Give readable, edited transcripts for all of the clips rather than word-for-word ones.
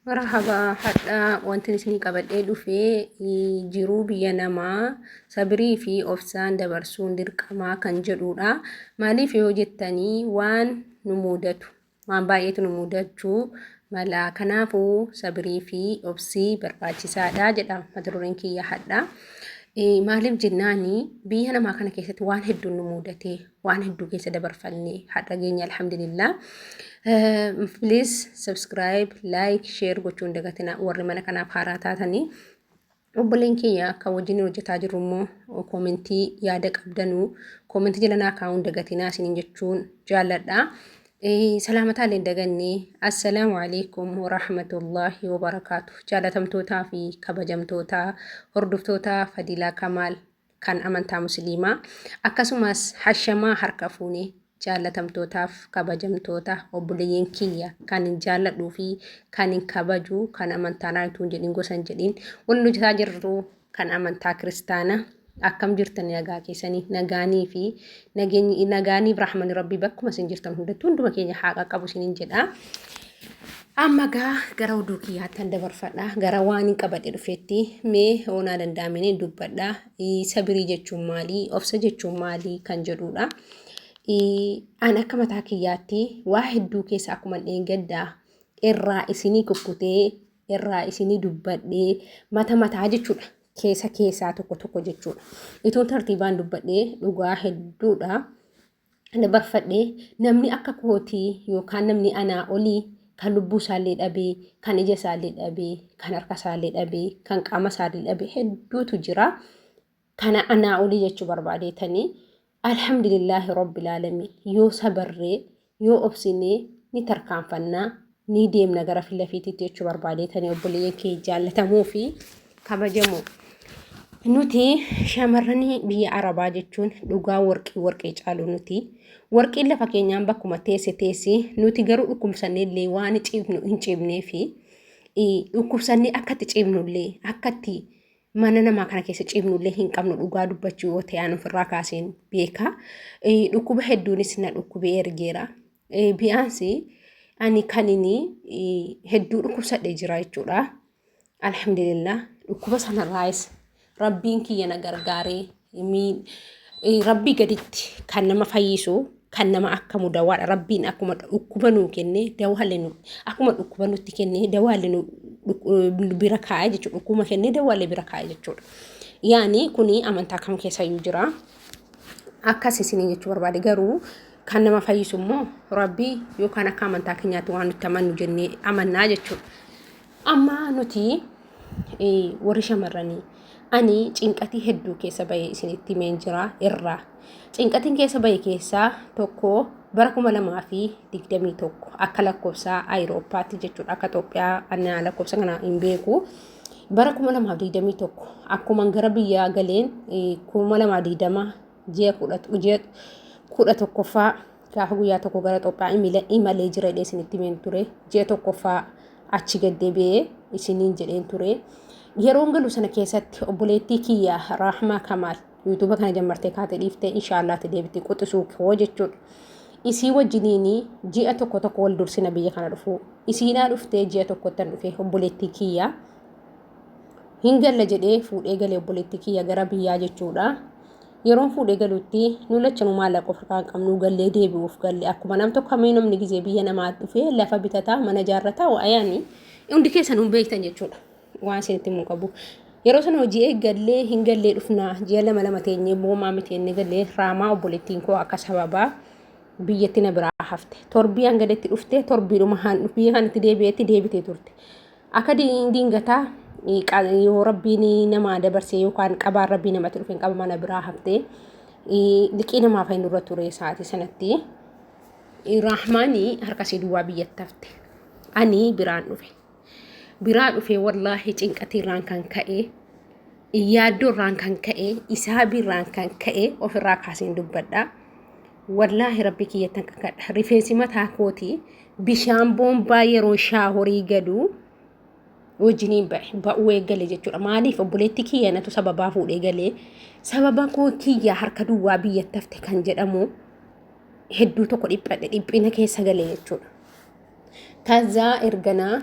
Marhaba hadha wantin isinii qabadhee dhufe jiruu biyya namaa sabirii fi obsaan dabarsuun dirqamaa kan jedhuudha. Maaliif yoo jettanii waan nu muudatu waan baay'eetu nu mudachuu mala. Kanaafuu sabirii fi obsii barbaachisaadha jedha mata dureen kiyya hadha. Maaliif jennaani biyya namaa kana keessatti waan hedduun nu mudate waan hedduu keessa dabarfanne har'a geenye alhamdulillah. Please subscribe, like, share gochuun dagatina warri mana kanaaf haaraa taatanii. Obboleen keenya akka wajjin hojjetaa jirru immoo koomentii yaada qabdanuu koomentii jala naa kaa'uun dagatinaa isiniin jechuun jaalladha. Salaamataa illee daganne assalaamu alaikum warahmatullaahi wabarakaatu jaalatamtootaa fi kabajamtootaa hordoftoota Fadilaa Kamaal kan amantaa musliimaa akkasumas hashamaa harka fuune jaalatamtootaaf kabajamtoota obboleeyyan kiyya kan hin jaalladhuu fi kan hin kabaju kan amantaa naayituu hin jedhin gosa hin jedhin waliin hojjetaa jirru kan amantaa kiristaana akkam jirtan nagaa keessanii nagaanii fi nageenyi nagaaniif rahmani rabbii bakkuma isin jirtan hundattuu hunduma keenya haa qaqqabu isiniin jedha. Amma gaa gara oduu kiyyaattan dabarfadha. Gara waan hin qabadhe dhufetti mee hoonaa danda'ameen dubbadha. Sabirii jechuun maali? Obsa jechuun maali? Kan jedhudha. An akka mataa kiyyaatti waa hedduu keessa akkuma dheengaddaa irraa isinii kukkutee irraa isinii dubbadhee mata mataa jechuudha. Keessa keessaa tokko tokko jechuudha. Ituun tartiibaan dubbadhee dhugaa hedduudha. Dabarfadhee namni akka kootii yookaan namni anaa olii kan lubbuu isaallee dhabee, kan ija isaallee dhabee, kan harka isaallee dhabee, kan qaama isaallee dhabee hedduutu jira. Kana anaa olii jechuu barbaadeetanii alhamdulillaahi rabbil aalamiin yoo sabarree yoo obsinee ni tarkaanfannaa ni deemna gara filafiitiitti jechuu barbaadeetanii obboleeyyan kee jaallatamoo fi kabajamoo. Nuti shamarranii biyya Arabaa jechuun dhugaa warqii warqii caalu nuti. Warqiin lafa keenyaan bakkuma teesse teessi nuti garuu dhukkubsannee illee waan ciibnu hin ciibnee fi dhukkubsannee akkatti ciibnu illee akkatti mana namaa kana keessa ciibnullee hin qabnu dhugaa dubbachuu yoo ta'e an ofirraa kaaseen beeka. Dhukkuba hedduunis na dhukkubee ergeera. Bi'aansi ani kan inni hedduu dhukkubsadhee jira jechuudha. Alhamdulillah dhukkuba sanarraayis rabbiin kiyya na gargaaree rabbii gaditti kan nama fayyisu kan nama akkamu dawaadha. Rabbiin akkuma dhukkuba nuu kenne dawaalee nu akkuma dhukkuba nutti kenne dawaalee nu bira kaa'e jechuudha. Dhukkuma kenne dawaalee bira kaa'e jechuudha. Yaani kuni amantaa kam keessayyuu jira. Akkas isinii jechuu barbaade garuu kan nama fayyisu immoo rabbii yookaan akka amantaa keenyaatti waan nutti amannu jennee amannaa jechuudha. Amma nuti warri shamarranii ani cinqatii hedduu keessa bahee isinitti himeen jira irraa. Cinqatiin keessa bahe keessaa tokko bara 2021 akka lakkoofsa Ayiroopaatti jechuudha. Akka Itoophiyaa ana lakkoofsa kana hin beeku. Bara 2021 akkuma gara biyyaa galeen 2020 ji'a 11ffaa gaafa guyyaa tokko gara Itoophiyaa imalee jira jedhee isinitti himeen ture. Ji'a tokkoffaa achi gad deebi'ee isiniin jedheen ture. Yeroon galu sana keessatti obboleettii kiyya Raahmaa Kamaal yuutuuba kana jammartee kaatee dhiiftee inshaallaatti deebitee quxisuu koo jechuudha. Isii wajjiniin ji'a tokko tokko wal dursina biyya kana dhufuu. Isiinaa dhuftee ji'a tokkottan dhufe obboleettii kiyya. Hin galla jedhee fuudhee galee obboleettii kiyya gara biyyaa jechuudha. Yeroon fuudhee galutti nu lachanuu maallaqa of harkaa hin qabnu gallee deebi'uuf galle akkuma nam tokko kamii namni gizee biyya namaa dhufee lafa bitataa mana ijaarrataa waa'ee hundi keessan hin beektan jechuudha. Waan isinitti himuu qabu. Yeroo sana hojii eeggallee hin gallee dhufnaa ji'a lama lama teenyee boomaa miti inni gallee raamaa obboleettiin koo akka sababaa biyyatti na biraa hafte. Torbii hanga galetti dhuftee torbiidhuma biyya kanatti deebi'etti deebitee turte. Akka diingataa yoo rabbiin namaa dabarsee yookaan qabaan rabbii namatti dhufe hin qaba mana biraa haftee liqii namaa fa'i nurra ture sa'aatii sanatti. Raahmaanii harka isii duwwaa biyyatti hafte. Ani biraan dhufe. Biraa dhufee wallaahi cinqatiirraan kan ka'e yaaddoorraan kan ka'e isaabiirraan kan ka'e ofirraa kaaseen dubbadha. Wallaahi rabbi kiyyattan kakadha. Rifeensi mataa kootii bishaan boombaa yeroo shaahorii galu wajjiniin ba'e ba'uu eegale jechuudha. Maaliif obboleetti kiyya natu sababaa fuudhee galee sababa koo kiyya harka duwwaa biyyatti hafte kan jedhamu hedduu tokko dhiphadhe dhiphina keessa galee jechuudha. Tazaa erganaa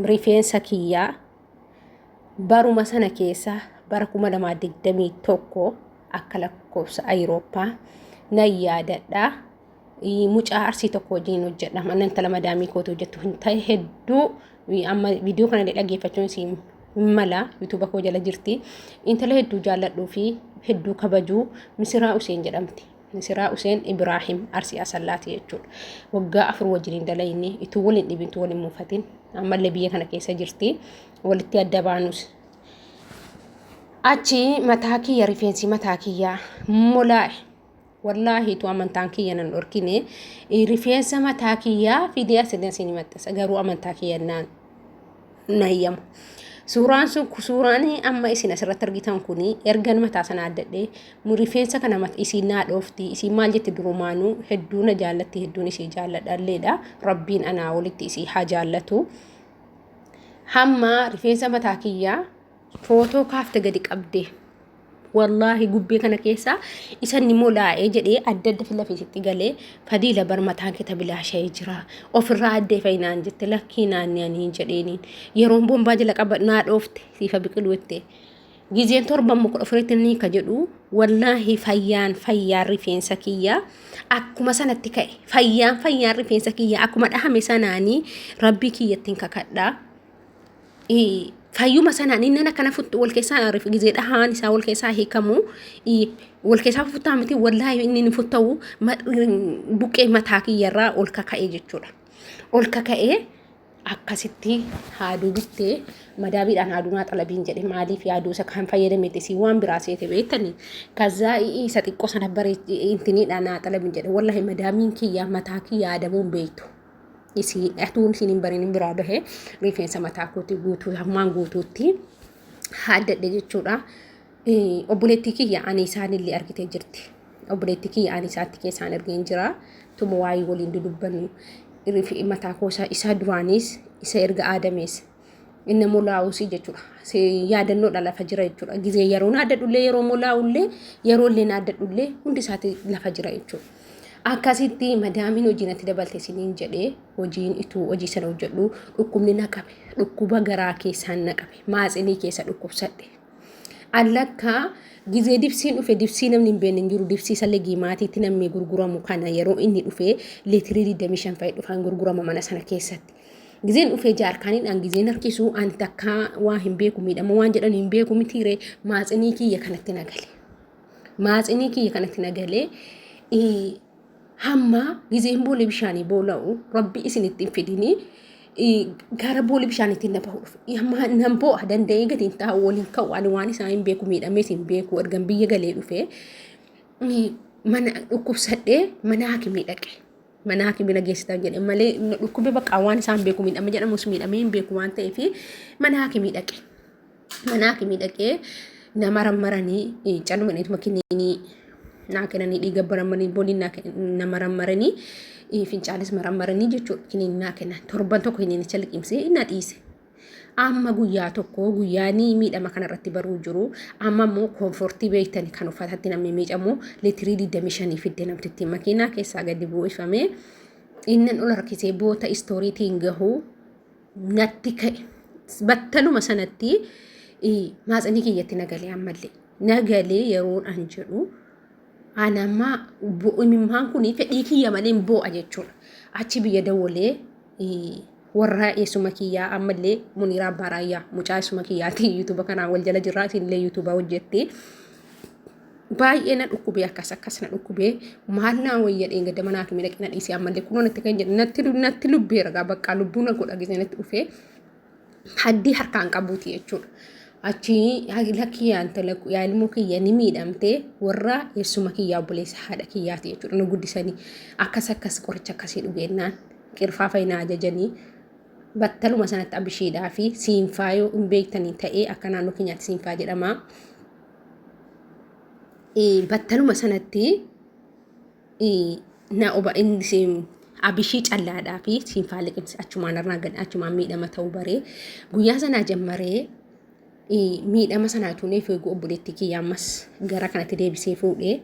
Rifeensa kiyyaa baruma sana keessa bara 2021 akka lakkoofsa Ayirooppaa nan yaadadha. Mucaa Arsii tokko wajjin hojjedha. Mana intala madaamii kootu hojjettu hin ta'e hedduu amma viidiyoo kana dhaggeeffachuun isii hin mala yuutuuba koo jala jirti. Intala hedduu jaalladhuu fi hedduu kabajuu Misiraa Useen jedhamti. Misiraa Useen Ibraahim Arsii Asallaati jechuudha. Waggaa 4 wajjin hin dalayne ituu waliin dhibin ituu waliin muufatin ammallee biyya kana keessa jirti. Walitti adda baanus. Achi mataa kiyya rifeensi mataa kiyyaa molaa'e. Wallaahi utuu amantaan kiyya nan dhorkine rifeensa mataa kiyyaa fidee asirra isin maxxansa garuu amantaa kiyya naan nayyamu. Suuraan sun suuraan amma isin asirratti argitan kun ergan mataa sana addadhee rifeensa kana isiin naa dhoofti isiin maal jetti durumaanuu hedduu na jaallatti hedduun isii jaalladhalleedha rabbiin anaa olitti isii haa jaallatu. Hamma rifeensa mataa kiyyaa footoo kaafte gadi qabdee Wallaahi gubbee kana keessa isa inni molaa'ee jedhee adda adda fila fiisitti galee fadiila bar mataan kee tabilaasha'ee jira ofirraa addee fayinaan jette lakkii naanni ani jedheeniin yeroon bombaa jala qaba naa dhoofte siifa biqilu jette gizeen torban muka ofirratti ni ka jedhu wallaahi fayyaan fayyaan rifeensa kiyyaa akkuma sanatti ka'e fayyaan fayyaan rifeensa kiyyaa akkuma dhahame sanaanii rabbii kiyyattiin kakadhaa. Fayyuma sanaan inni akkana futtu wal keessaa gizee dhahaan isaa wal keessaa hiikamu wal keessaa futtaa miti wallaahi inni ni futta'u buqqee mataa kiyyarraa ol kaka'e jechuudha. Ol kaka'ee akkasitti haaduu bittee madaabiidhaan haaduu naa xalabiin jedhe maaliif yaaduu isa kan fayyadametti si waan biraa seete beektanii kazaa isa xiqqoo sana baree intiniidhaan naa xalabiin jedhe wallaahi madaamiin kiyya mataa kiyya adamuun beektu. Isii atuun isin hin barin biraa bahe rifeensa mataa kootii guutuu hammaan guutuutti haaddadhe jechuudha. Obboleettii kiyya ani isaanillee argitee jirti. Obboleettii kiyya ani isaatti keessaan ergeen jira. Tuma waa'ee waliin dudubbannu mataa koo isa duraanis isa erga aadamees inni molaa'uus jechuudha. Yaadannoodha lafa jira jechuudha. Gizee yeroo naaddadhullee yeroo molaa'ullee yeroo illee naaddadhullee hundi isaati lafa jira jechuudha. Akkasitti madaamiin hojii natti dabalte isiniin jedhee hojiin ituu hojii sana hojjedhu dhukkubni na qabe dhukkuba garaa keessaan na qabe maatsinii keessa dhukkubsadhe. Allakkaa gizee dibsiin dhufe dibsii namni hin beekne hin jiru dibsii isa legiimaatiitti namni gurguramu kana yeroo inni dhufe liitirii 25 fa'i dhufaan gurgurama mana sana keessatti. Gizeen dhufee jaarkaaniidhaan gizeen harkisu ani takkaa waa hin beeku miidhama waan jedhan hin beeku mitiiree maatsinii kiyya kanatti na gale. Maatsinii kiyya kanatti na galee hamma gizeen boolee bishaanii boola'u rabbi isinitti hin fidinii gara boolee bishaaniitti na bahu dhufe. Hamma nan boo'a danda'ee gadi hin taa'u waliin ka'u ani waan isaa hin beeku miidhamees hin beeku ergan biyya galee dhufe mana dhukkubsadhee mana hakimii dhaqe. Mana hakimii na geessitan jedhe malee dhukkube bakka waan isaan beeku miidhame jedhamus miidhamee hin beeku waan ta'eef mana hakimii dhaqe. Mana hakimii dhaqee na marammaranii caluma ituma kiniinii naa kennanii dhiiga baramanii bolii na marammaranii fincaanis marammaranii jechuudha kiniinii naa kennan torban tokko kiniinicha liqimsee na dhiise. Amma guyyaa tokko guyyaanii miidhama kanarratti baruu jiru amma immoo koonfortii beektani kan uffatatti namni miicamu liitirii 25 fidde namtittiin makiinaa keessaa gadi bu'ifamee innan ol harkisee boota istooriitiin gahu natti ka'e. Battaluma sanatti maatsanii kiyyatti nagalee ammallee nagalee yeroon an jedhu an amma imimmaan kun fedhii kiyya malee hin boo'a jechuudha. Achi biyya dawwalee warra eessuma kiyyaa ammallee Muniiraa Abbaa Raayyaa mucaa eessuma kiyyaati yuutuuba kanaan wal jala jirraa isinillee yuutuuba hojjetti. Baay'ee na dhukkubee akkas akkas na dhukkubee maal naa wayya dheengadda mana hakimii dhaqee na dhiisee ammallee kunoo natti kan jedhu natti natti lubbeera gaa baqqaa lubbuu na godha gisee natti dhufee haddii harkaan qabuuti jechuudha. Achi lakkii yaa intala yaa ilmoo kiyya ni miidhamte warra eessuma kiyyaa obboleessa haadha kiyyaati jechuudha nu guddisanii akkas akkas qoricha akkasii dhugeennaan qirfaa fayyinaa ajajanii battaluma sanatti abishiidhaa fi siinfaa yoo hin beektanii ta'ee akka naannoo keenyaatti siinfaa jedhama. Battaluma sanatti na oba abishii callaadhaa fi siinfaa liqimse achumaan irraa gad achumaan miidhama ta'uu baree guyyaa sanaa jammaree miidhama sanaa tuunee fiiguu obboleettii kiyya ammas gara kanatti deebisee fuudhee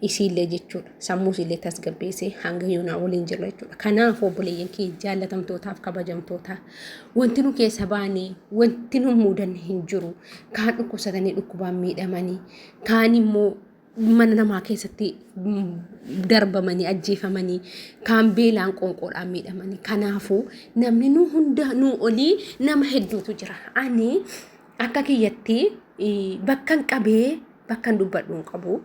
Isiillee jechuudha. Sammuu isiillee tasgabbeessee hanga yoonaa waliin jirra jechuudha. Kanaaf obboleeyyan kiyya jaallatamtootaaf kabajamtoota wanti nu keessa baane wanti nu muudanne hin jiru. Kaan dhukkubsatanii dhukkubaan miidhamanii kaan immoo mana namaa keessatti darbamanii ajjeefamanii kaan beelaan qoonqoodhaan miidhamanii. Kanaafuu namni nu hunda nu olii nama hedduutu jira. Ani akka kiyyatti bakkan qabee bakkan dubbadhu hin qabu.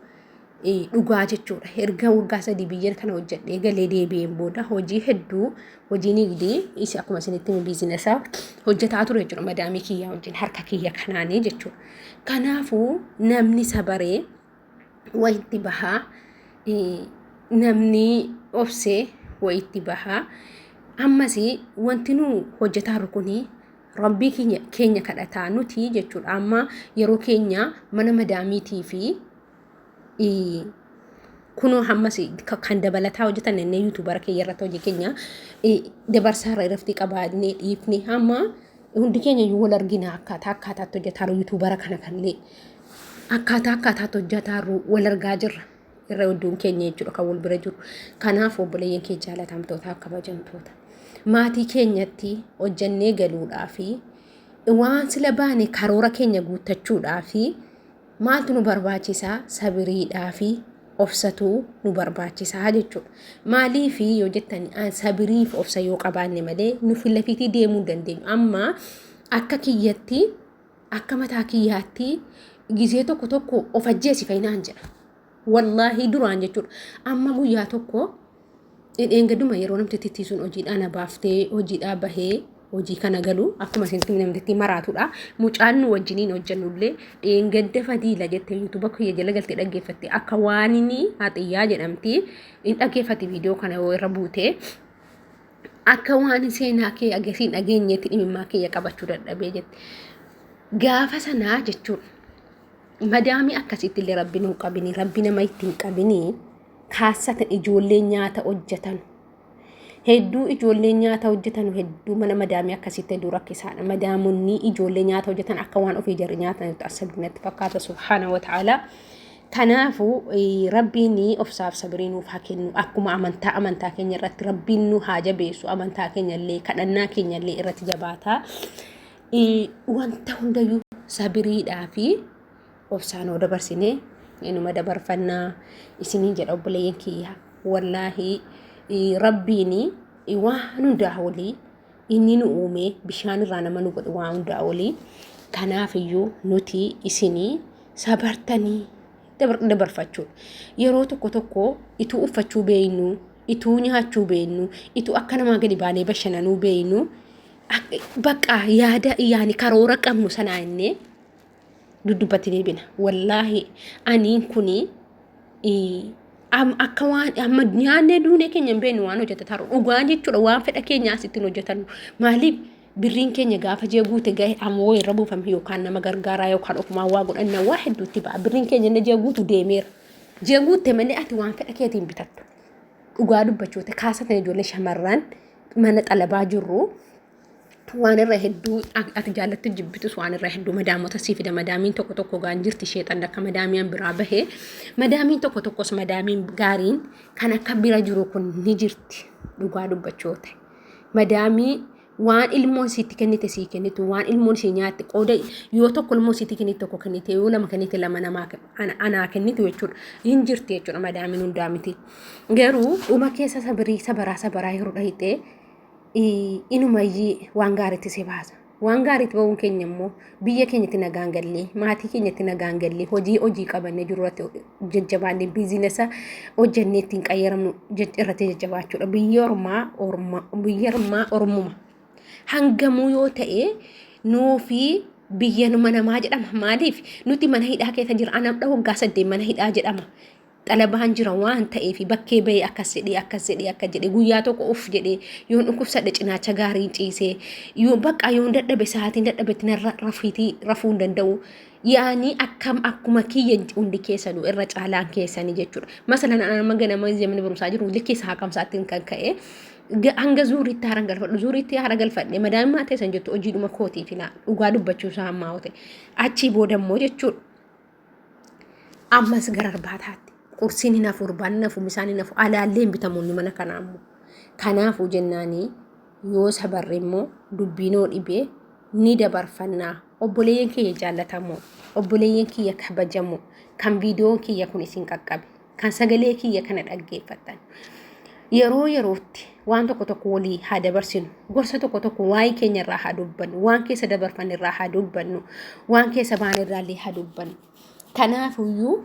Dhugaa jechuudha. Erga waggaa 3 biyya kana hojjedhee galee deebi'een booda hojii hedduu hojii nigdii isa akkuma isinitti himu biizinasa hojjetaa ture jechuudha. Madaamii kiyyaa wajjin harka kiyya kanaanii jechuudha. Kanaafuu namni sabaree wayitti bahaa namni obsee wayitti bahaa ammas wanti nu hojjetaa jiru kuni Rabbii keenya kadhataa nuti jechuudha. Amma yeroo keenya mana madaamiitii fi kunoo hammas kan dabalataa hojjetan innee yuutuubara keenya irratti hojii keenya dabarsaa irra irratti qabaannee dhiifne hamma hundi keenya iyyuu wal argina akkaataa akkaataatti hojjetaa yuutuubara kana kanillee akkaataa akkaataatti hojjetaa wal argaa jirra. Irra hedduun keenya jechuudha kan wal bira jiru. Kanaaf obboleeyyan kee jaalatamtootaa kabajamtoota. Maatii keenyatti hojjannee galuudhaa fi waan sila baane karoora keenya guuttachuudhaa fi maaltu nu barbaachisaa? Sabiriidhaa fi obsatuu nu barbaachisaa jechuudha. Maaliif yoo jettan sabiriif obsa yoo qabaanne malee nu filafiitii deemuu hin dandeenyu. Amma akka kiyyatti akka mataa kiyyaatti gizee tokko tokko of ajjeesi fayyinaan jedha. Wallaahii duraan jechuudha. Amma guyyaa tokko dheengaduma yeroo namtittii sun hojiidhaa na baaftee hojiidhaa bahee hojii kana galu akkuma isin namtittii maraatudha. Mucaan nu wajjiniin hojjennullee dheengadda fadiila jettee yuutuuba kiyya jala galtee dhaggeeffatte akka waan inni haxiyyaa jedhamti hin dhaggeeffatti viidiyoo kana yoo irra buute akka waan seenaa kee agasiin dhageenyeetti dhimimmaa kiyya qabachuu dadhabee jette. Gaafa sanaa jechuudha. Madaamii akkasitti illee rabbi nu qabini rabbi nama itti hin qabini kaassatan ijoollee nyaata hojjetan hedduu ijoollee nyaata hojjetan hedduu mana madaamii akkasitti hedduu rakkisaadha madaamonni ijoollee nyaata hojjetan akka waan ofii jarri nyaatan asabni natti fakkaata subhaana wa ta'ala kanaafuu rabbiin obsaaf sabirii nuuf haa kennu akkuma amantaa amantaa keenya irratti rabbiin nu haa jabeessu amantaa keenya illee kadhannaa keenya illee irratti jabaataa Wanta hundayyuu sabiriidhaa fi obsaan yoo dabarsine inuma dabarfannaa isiniin jedha obboleeyyan kiyya. Wallaahi rabbiin waan hundaa olii inni nu uume bishaan irraa nama nu godhe waan hundaa olii. Kanaaf iyyuu nuti isinii sabartanii dabarfachuudha. Yeroo tokko tokko ituu uffachuu beeynu, ituu nyaachuu beeynu, ituu akka namaa gadi baanee bashannanuu beeynu Bakka yaada yaani karoora qabnu sanaa innee duddubbatti deebina. Wallaahi aniin kuni akka waan amma nyaannee duunee keenya hin beeknu waan hojjeta taru dhugaa jechuudha waan fedha keenya asittiin hojjetannu maaliif birriin keenya gaafa ji'a guute gahe ammoo irra buufame yookaan nama gargaaraa yookaan ofumaa waa godhanna waa hedduutti ba'a birriin keenya inni ji'a guutu deemeera ji'a guutte malee ati waan fedha keetiin bitattu dhugaa dubbachuute kaasatan ijoollee shamarran mana xalabaa jirru waan irra hedduu ati jaallattu jibbitus waan irra hedduu madaamota sii fida madaamiin tokko tokko gaan jirti sheexan akka madaamiin biraa bahe madaamiin tokko tokkos madaamiin gaariin kan akka bira jiru kun ni jirti dhugaa dubbachuu ta'e madaamii waan ilmoon siitti kennite sii kennitu waan ilmoon sii nyaatte qooda yoo tokko ilmoo siitti kennite tokko kennite yoo lama kennite lama namaa anaa kennitu jechuudha hin jirti jechuudha madaamiin hundaa miti. Garuu dhuma keessa sabirii sabaraa sabaraa yeroo dhayxee inumayyii waan gaariitti si baasa. Waan gaariitti ba'uun keenya immoo biyya keenyatti nagaan gallee maatii keenyatti nagaan gallee hojii hojii qabannee jiru irratti jajjabaannee biizinasa hojjennee ittiin qayyaramnu irratti jajjabaachuudha. Biyya ormaa orma biyya ormaa ormuma. Hangamuu yoo ta'e nuufi biyya numa namaa jedhama. Maaliif nuti mana hidhaa keessa jira. Anamdha waggaa 8 mana hidhaa jedhama. Xalabaan jira waan ta'eef bakkee bahee akkas jedhee akkas jedhee akka jedhee guyyaa tokko uff jedhee yoon dhukkubsadhe cinaacha gaariin ciisee yoo bakka yoon dadhabe sa'aatiin dadhabetti narra rafiitii rafuu hin danda'u. Yaani akkam akkuma kiyya hundi keessanuu irra caalaan keessanii jechuudha. Masalan ana nama ganama zamani barumsaa jiru likkii isaa kamsaattiin kan ka'e hanga zuuriitti haara galfadhu zuuriitti haara galfadhe madaa'immaa ta'e san jettu hojiidhuma kootii filaa dhugaa dubbachuu isaa ammaa ta'e achii booda immoo jechuudha. Ammas gara irbaataatti. Qursiin hin hafu, irbaan hin hafu, misaan hin hafu, alaallee hin bitamu inni mana kanaa immoo. Kanaafuu jennaanii yoo sabarre immoo dubbiinoo dhibee ni dabarfannaa. Obboleeyyan kiyya jaallatamoo, obboleeyyan kiyya kabajamoo, kan viidiyoon kiyya kun isin qaqqabe, kan sagalee kiyya kana dhaggeeffattan. Yeroo yerootti waan tokko tokko walii haa dabarsinu. Gorsa tokko tokko waa'ee keenya irraa haa dubbannu. Waan keessa dabarfanne irraa haa dubbannu. Waan keessa baane irraa illee haa dubbannu. Kanaafuyyuu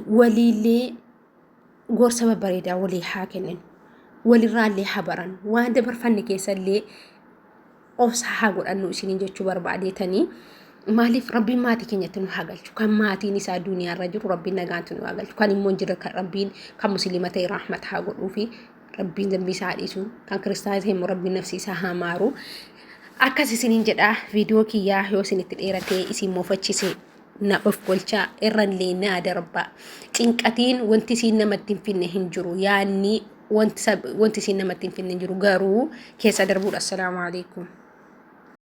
waliillee gorsa babbareedaa walii haa kenninu. Walirraallee haa barannu. Waan dabarfanne keessallee obsa haa godhannu isiniin jechuu barbaadeetanii. Maaliif rabbiin maatii keenyatti nu haa galchu. Kan maatiin isaa duniyaarra jiru rabbiin nagaanti nu haa galchu. Kan immoo hin jirre kan rabbiin kan musliima ta'e rahmata haa godhuufi rabbiin dambii isaa haa dhiisu. Kan kiristaana ta'e immoo rabbiin nafsi isaa haa maaru. Akkas isiniin jedha viidiyoo kiyyaa yoo isinitti dheeratee isin moofachise na of golchaa irrallee naa darbaa. Cinqatiin wanti isiin namatti hin finne hin jiru. Yaanni wanti isiin namatti hin finne hin jiru garuu keessa darbuudha. Assalaamu alaikum.